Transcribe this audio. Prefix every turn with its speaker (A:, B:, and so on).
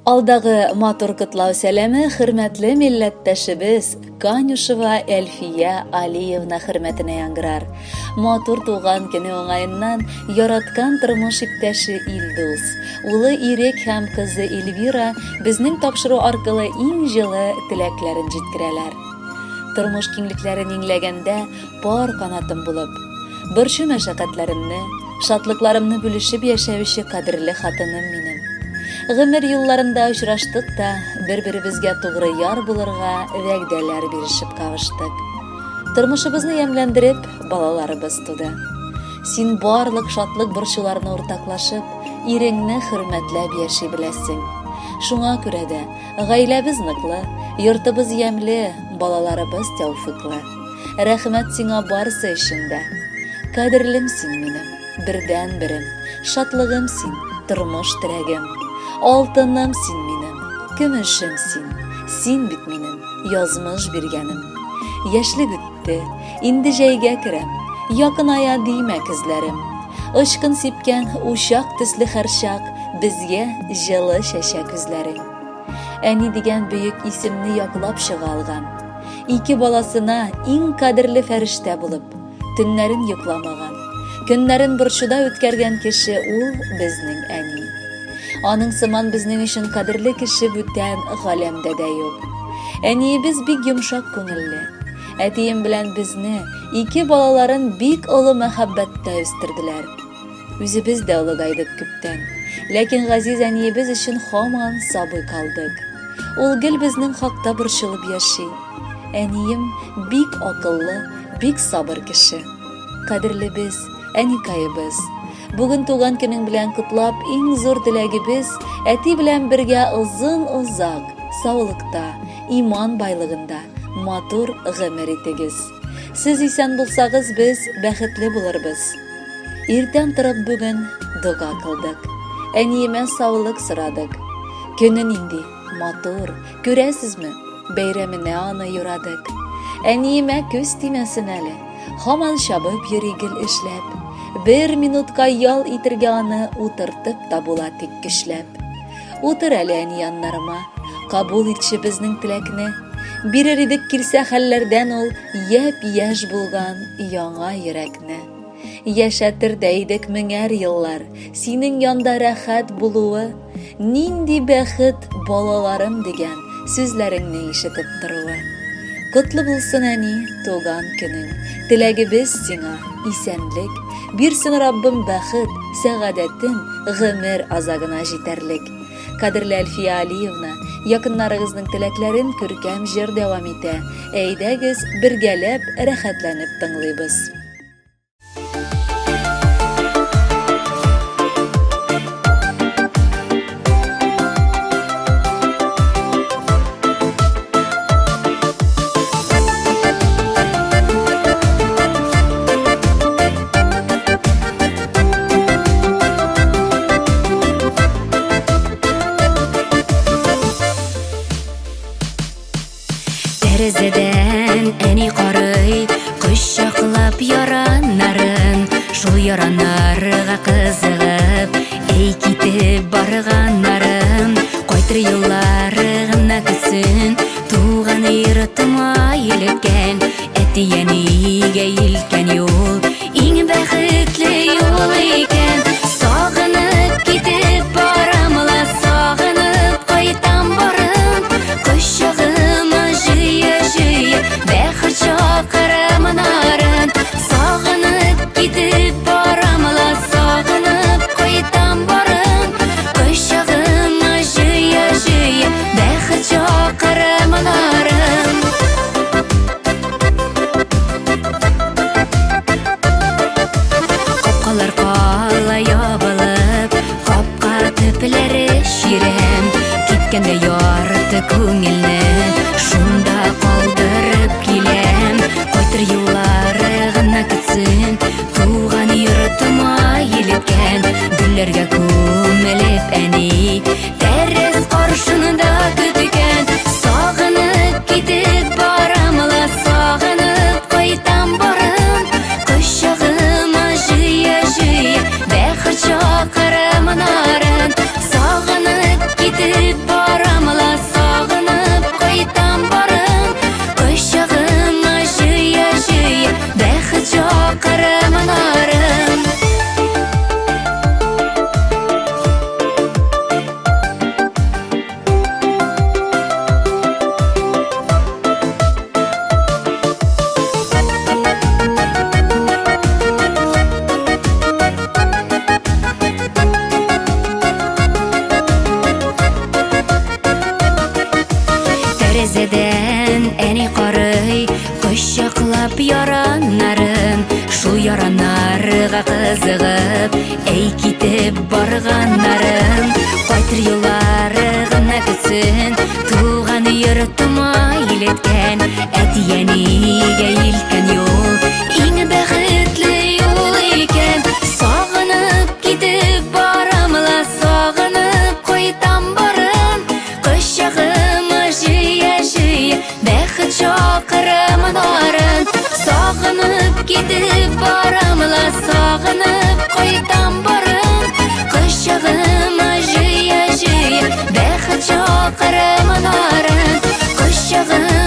A: Алдагы матур котлау сәламе хөрмәтле милләттәшебез Канюшева Әлфия Алиевна хөрмәтенә яңгырар. Матур туган көне уңаеннан яраткан тормыш иптәше Илдус, улы Ирек һәм кызы Эльвира безнең тапшыру аркылы иң җылы теләкләрен җиткерәләр. Тормыш киңлекләрен иңләгәндә пар канатым булып, борчу мәшәкатьләремне, шатлыкларымны бүлешеп яшәүче кадерле хатыным минем. Гомер юлларында очраштык та, бер-беребезгә тугры яр булырга вәгъдәләр бирешеп кавыштык. Тормышыбызны ямьләндереп, балаларыбыз туды. Син барлык шатлык-борчуларны уртаклашып, иреңне хөрмәтләп яши беләсең. Шуңа күрә дә гаиләбез ныклы, йортыбыз ямьле, балаларыбыз тәүфыйклы. Рәхмәт сиңа барысы өчен дә. Кадерлем син минем, бердәнберем, шатлыгым син, тормыш терәгем. Алтыным син минем, көмешем син, син бит минем язмыш биргәнем. Яшьлек үтте, инде җәйгә керәм, якыная димә көзләрем. Очкын сипкән учак төсле һәрчак безгә җылы чәчә күзләрең. Әни дигән бөек исемне яклап чыга алган. Ике баласына иң кадерле фәрештә булып, төннәрен йокламаган, көннәрен борчуда үткәргән кеше ул безнең әни. Аның сыман безнең өчен кадерле кеше бүтән галәмдә дә юк. Әниебез бик йомшак күңелле. Әтием белән безне, ике балаларын бик олы мәхәббәттә үстерделәр. Үзебез дә олыгайдык күптән. Ләкин газиз әниебез өчен һаман сабый калдык. Ул гел безнең хакта борчылып яши. Әнием бик акыллы, бик сабыр кеше. Кадерлебез, әникаебыз. Бүген туган көнең белән котлап, иң зур теләгебез, әти белән бергә озын-озак, саулыкта, иман байлыгында матур гомер итегез. Сез исән булсагыз, без бәхетле булырбыз. Иртән торып бүген дога кылдык. Әниемә саулык сорадык. Көне нинди матур, күрәсезме? Бәйрәменә аны юрадык. Әниемә күз тимәсен әле. Һаман чабып йөри гел эшләп. Бер минутка ял итергә аны утыртып та була тик көчләп. Утыр әле әни яннарыма, кабул итче безнең теләкне. Бирер идек килсә хәлләрдән ул япь-яшь булган яңа йөрәкне. Яшәтер дә идек меңәр еллар, синең янда рәхәт булуы, нинди бәхет балаларым дигән сүзләреңне ишетеп торуы. Котлы булсын, әни, туган көнең. Теләгебез сиңа исәнлек, бирсен Раббым бәхет, сәгадәтен гомер азагына җитәрлек. Кадерле Әлфия Алиевна, якыннарыгызның теләкләрен күркәм җыр дәвам итә. Әйдәгез, бергәләп, рәхәтләнеп тыңлыйбыз.
B: Тәрәзәдән әни карый, кочаклап яраннарын, шул яраннарга кызыгып, әй китеп барганнарын, кайтыр юллары гына көтсен, туган йортыма илткән, әти-әнигә илткән юл, Иң бәхетле юл икән. Сагынып китеп барам ла, сагынып кайтам барым. Кочагыма җыя-җыя, бәхет чакыра нарын. Сагынып китеп барам ла, сагынып кайтам барым. Кочагыма җыя-җыя, бәхет чакыра нарын. Капкалар кала ябылып, капка төпләре чирәм. Киткәндә ярты күңелне шунда калдырып киләм. Кайтыр юллары гына көтсен, туган йортыма илткән. Гөлләргә күмелеп әни, Тәрәз каршында көткән. Сагынып китеп барам ла, сагынып кайтам барым. Кочагыма җыя-җыя, бәхет чакыра нарын. Сагынып китеп барам. кызыгып, әй китеп барганнарын. Кайтыр юллары гына көтсен, туган йортыма илеткән, әти-әнигә илткән юл, иң бәхетле юл икән. Сагынып китеп барам ла, сагынып кайтам барын. Кочагыма җыя-җыя, бәхет чакырымын арын. Сагынып китеп барам ла, сагынып кайтам барын. Кочагыма җыя-җыя, бәхет чакырымын арын. Кочагыма.